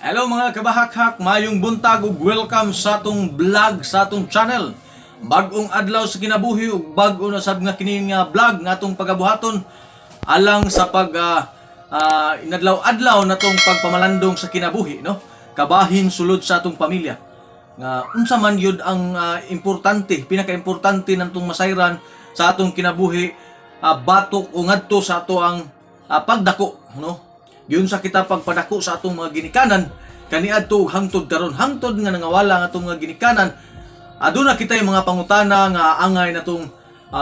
Hello, mga kabahakhak, mayong buntag ug welcome sa atong vlog, sa atong channel. Bag-ong adlaw sa kinabuhi ug bag-o na sab nga kini nga vlog nga atong pagabuhaton alang sa pag inadlaw-adlaw natong pagpamalandong sa kinabuhi, no? Kabahin sulod sa atong pamilya. Nga unsa man yun ang importante, pinaka-importante nantong masayran sa atong kinabuhi batok o ngadto sa ato ang pagdako, no? Giunsa kita pagpadako sa atong mga ginikanan kaniadto ug hangtod karon, hangtod nga nangawala ang atong mga ginikanan, aduna kitay mga pangutana nga angay natong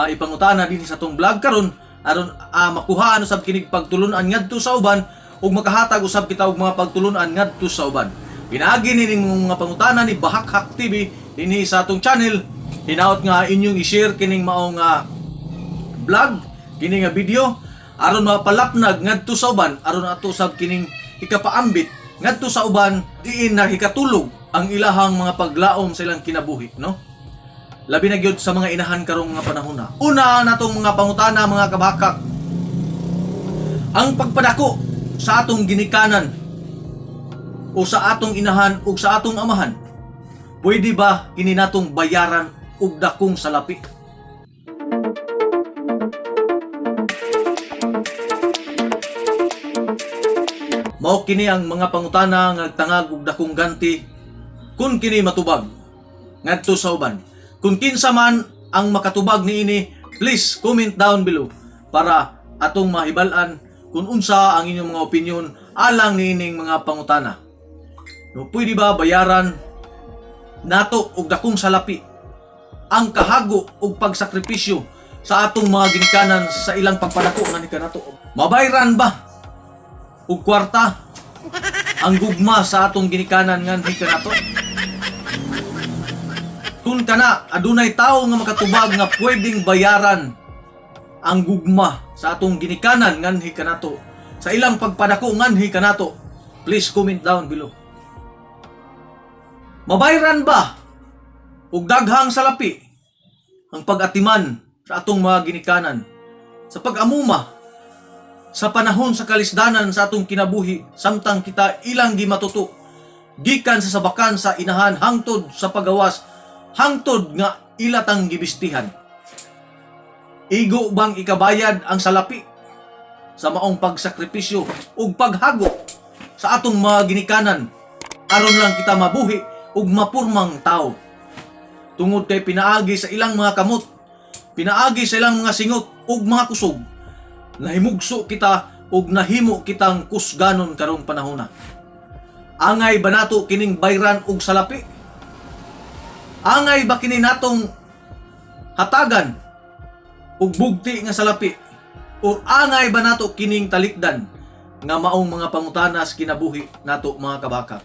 ipangutana dinhi sa atong vlog karon aron makuhaan usab kinig pagtulun-an ngadto sa uban ug makahatag usab kita og mga pagtulun-an ngadto sa uban. Pinaagi ni mga pangutana ni Bahakhak TV dinhi sa atong channel. Hinaot nga inyong i-share kining maong vlog, kini nga video, aron mapalapnag ngadto sa uban, aron ato sab kining ikapaambit ngadto sa uban diin nahikatulog ang ilahang mga paglaom sa ilang kinabuhi, no? Labi na gyud sa mga inahan karong nga panahon na. Una natong mga pangutana, mga kabakak: ang pagpadako sa atong ginikanan o sa atong inahan o sa atong amahan, pwede ba kini natong bayaran og dakong salapi? Mao kini ang mga pangutana nga tangag og dakong ganti kun kini matubag ngadto sa uban. Kung kinsa man ang makatubag niini, please comment down below para atong mahibal-an kung unsa ang inyong mga opinion alang niining mga pangutana. No, pwede ba bayaran nato og dakong salapi ang kahago ug pagsakripisyo sa atong mga ginikanan sa ilang pagpadako nga ni kanato? Mabayran ba og kwarta ang gugma sa atong ginikanan nganhi kanato? Kung kana adunay tawo nga makatubag nga pwedeng bayaran ang gugma sa atong ginikanan nganhi kanato sa ilang pagpadako nganhi kanato, please comment down below. Mabayran ba og daghang salapi ang pag-atiman sa atong mga ginikanan sa pag-amuma sa panahon sa kalisdanan sa atong kinabuhi samtang kita ilang gimatuto gikan sa sabakan sa inahan hangtod sa pagawas, hangtod nga ilatang gibistihan? Igo bang ikabayad ang salapi sa maong pagsakripisyo ug paghago sa atong mga ginikanan aron lang kita mabuhi ug mapurmang tao? Tungod kay pinaagi sa ilang mga kamot, pinaagi sa ilang mga singot ug mga kusog, nahimugso kita ug nahimo kitang kusganon karong panahona. Angay ba nato kining bayran og salapi? Angay ba kini natong hatagan og bugti nga salapi? O angay ba nato kining talikdan nga maong mga pangutana sa kinabuhi nato, mga kabaka?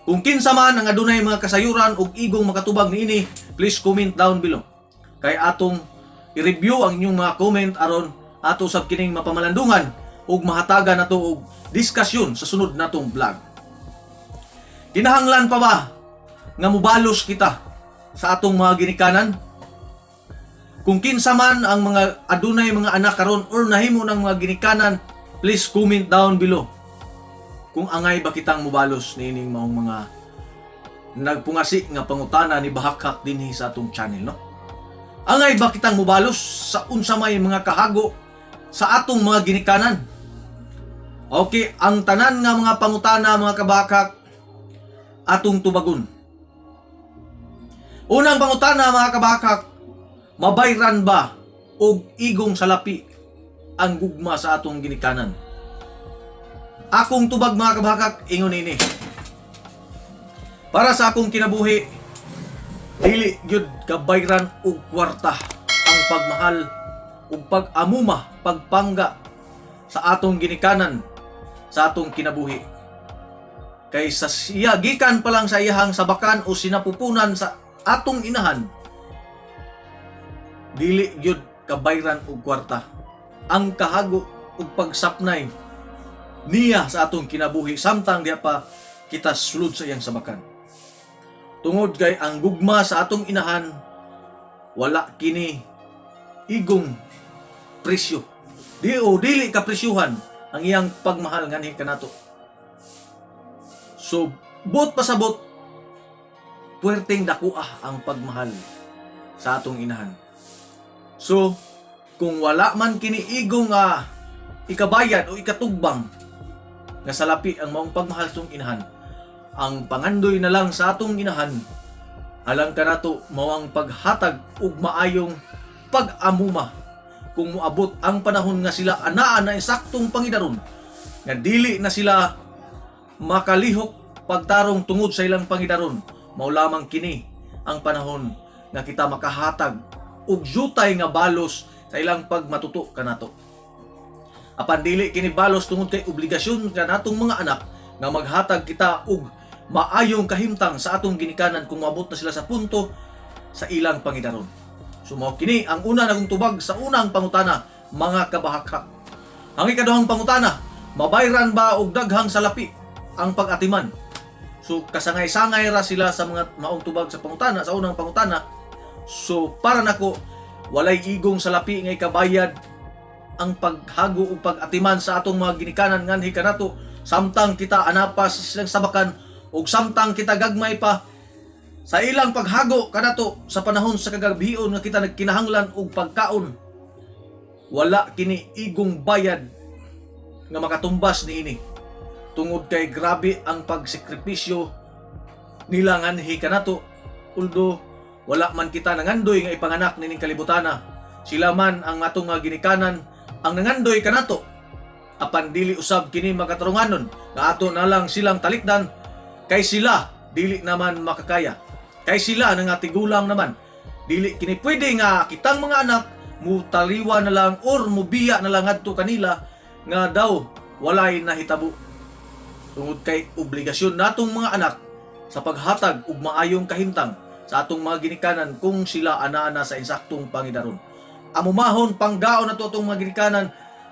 Kung kinsa man ang adunay mga kasayuran ug igong makatubag niini, please comment down below. Kay atong i-review ang inyong mga comment aron ato sab kining mapamalandungan ug mahatagan nato og diskusyon sa sunod natong vlog. Kinahanglan pa ba nga mubalos kita sa atong mga ginikanan? Kung kinsa man ang mga adunay mga anak karon or nahimo ng mga ginikanan, please comment down below kung angay ba kitang mubalos niining maong mga nagpungasi nga pangutana ni Bahakhak dinhi sa atong channel, no? Angay ba kitang mubalos sa unsa may mga kahago sa atong mga ginikanan? Okay, ang tanan nga mga pangutana, mga kabakak, atong tubagon. Unang pangutana, mga kabakak: mabayran ba og igong salapi ang gugma sa atong ginikanan? Akong tubag, mga kabakak, ingon ini. Para sa akong kinabuhi, dili gyud kabayran og kwarta ang pagmahal ug pag-amuma, pagpangga sa atong ginikanan sa atong kinabuhi. Kay sa siya gikan pa lang sa iyahang sabakan o sinapupunan sa atong inahan, dili gyud kabayran og kwarta ang kahago ug pagsapnay niya sa atong kinabuhi samtang diha pa kita sulod sa iyang sabakan. Tungod kay ang gugma sa atong inahan, wala kini igong presyo. Di o dili ka presyuhan ang iyang pagmahal nganhi kanato. So, buot pasabot, puwerteng dakua ang pagmahal sa atong inahan. So, kung wala man kini igong ikabayad o ikatugbang nga salapi ang maong pagmahal sa atong inahan, ang pangandoy na lang sa atong inahan alang kanato mao ang paghatag og maayong pag-amuma kung moabot ang panahon nga sila anaa na insaktong pangidaron nga dili na sila makalihok pagtarong tungod sa ilang pangidaron. Mao lamang kini ang panahon nga kita makahatag og jutay nga balos sa ilang pagmatuto kanato. Apan dili kini balos tungod kay obligasyon kanatong mga anak nga maghatag kita og maayong kahimtang sa atong ginikanan kung moabot na sila sa punto sa ilang pangidaron. So mao kini ang una nagong tubag sa unang pangutana, mga kabahakhak. Ang ikaduhang pangutana, mabayran ba og daghang salapi ang pag-atiman? So kasangay-sangay ra sila sa mga maong tubag sa pangutana, sa unang pangutana. So para nako, walay igong salapi nga ikabayad ang paghago ug pag-atiman sa atong mga ginikanan nganhi kanato samtang kita anapa sa silang sabakan ug samtang kita gagmay pa sa ilang paghago kanato sa panahon sa kagabhion nga kita nagkinahanglan og pagkaon. Wala kini igong bayad nga makatumbas niini tungod kay grabe ang pagsekripisyo nila nganhi kanato. Although wala man kita nangandoy nga ipanganak nining kalibutana, sila man ang atong mga ginikanan ang nangandoy kanato, apan dili usab kini makatarunganon nga ato na lang silang talikdan kay sila dili naman makakaya, kay sila nga tigulang naman. Dili kini pwede nga kitang mga anak mutaliwa na lang or mubiya na lang ngadto kanila nga daw walay nahitabo, tungod kay obligasyon natong mga anak sa paghatag og maayong kahimtang sa atong mga ginikanan kung sila ana-ana sa insaktong pangidaron. Amumahon, panggaon nato atong mga ginikanan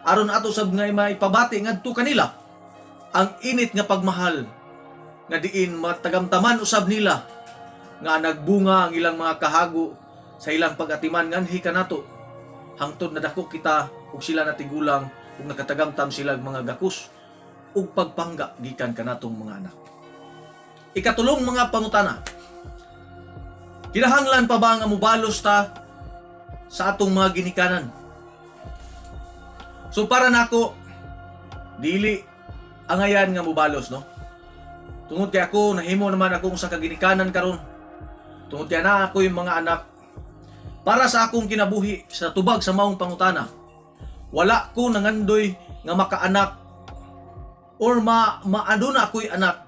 aron ato sab nga maipabati ngadto kanila ang init nga pagmahal nga diin matagamtaman usab nila nga nagbunga ang ilang mga kahago sa ilang pag-atiman nganhi kanato hangtod nadako kita ug sila natigulang ug nakatagamtam sila mga gakus ug pagpangga gikan kanatong mga anak. Ikatulong mga pangutana. Kinahanglan pa ba nga mobalos ta sa atong mga ginikanan? So para nako, dili angayan nga mobalos, no? Tungod kay ako nahimo naman ako sa kaginikanan karon. Tungod kay naa ako yung mga anak, para sa akong kinabuhi sa tubag sa maong pangutana, wala ko nangandoy nga makaanak or maaduna ako'y anak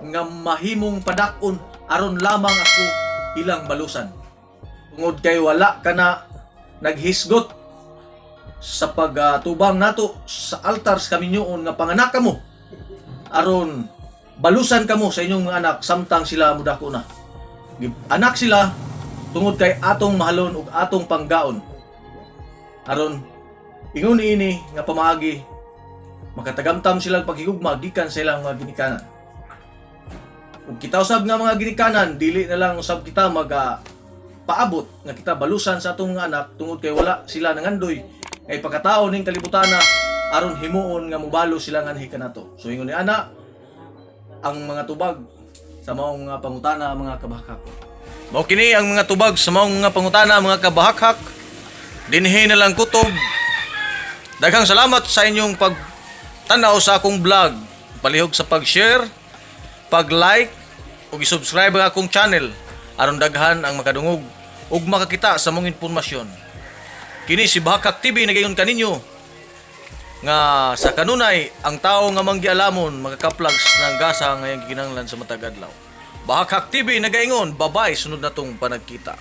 nga mahimong padak-on aron lamang ako ilang balusan. Tungod kay wala ka na naghisgot sa pagtubang nato sa altar sa kaminyoon nga panganak kamo aron balusan kamo sa inyong mga anak samtang sila mudako na. Anak sila tungod kay atong mahalon ug atong panggaon. Aron ingon ini nga pamaagi, makatagamtam sila paghigugma gikan sa ilang mga ginikanan. Ug kita usab nga mga ginikanan, dili na lang usab kita mag paabot nga kita balusan sa atong mga anak tungod kay wala sila nangandoy nga ipakatao ning kalibutana aron himuon nga mubalo sila nganhi kanato. So ingon ni ana ang mga tubag sa maong nga pangutana, mga kabahakhak. Mao kini ang mga tubag sa maong nga pangutana, mga kabahakhak. Dinhi na lang kutob. Daghang salamat sa inyong pagtanaw sa akong vlog. Palihog sa pag-share, pag-like ug i-subscribe ang akong channel aron daghan ang makadungog ug makakita sa mong impormasyon. Kini si Bahakhak TV, nagaingon kaninyo nga sa kanunay ang tao nga manggialamon makakaplags ng gasa ngayong gikinahanglan sa matag adlaw. Bahakhak TV nagaingon, bye-bye, sunod na tong panagkita.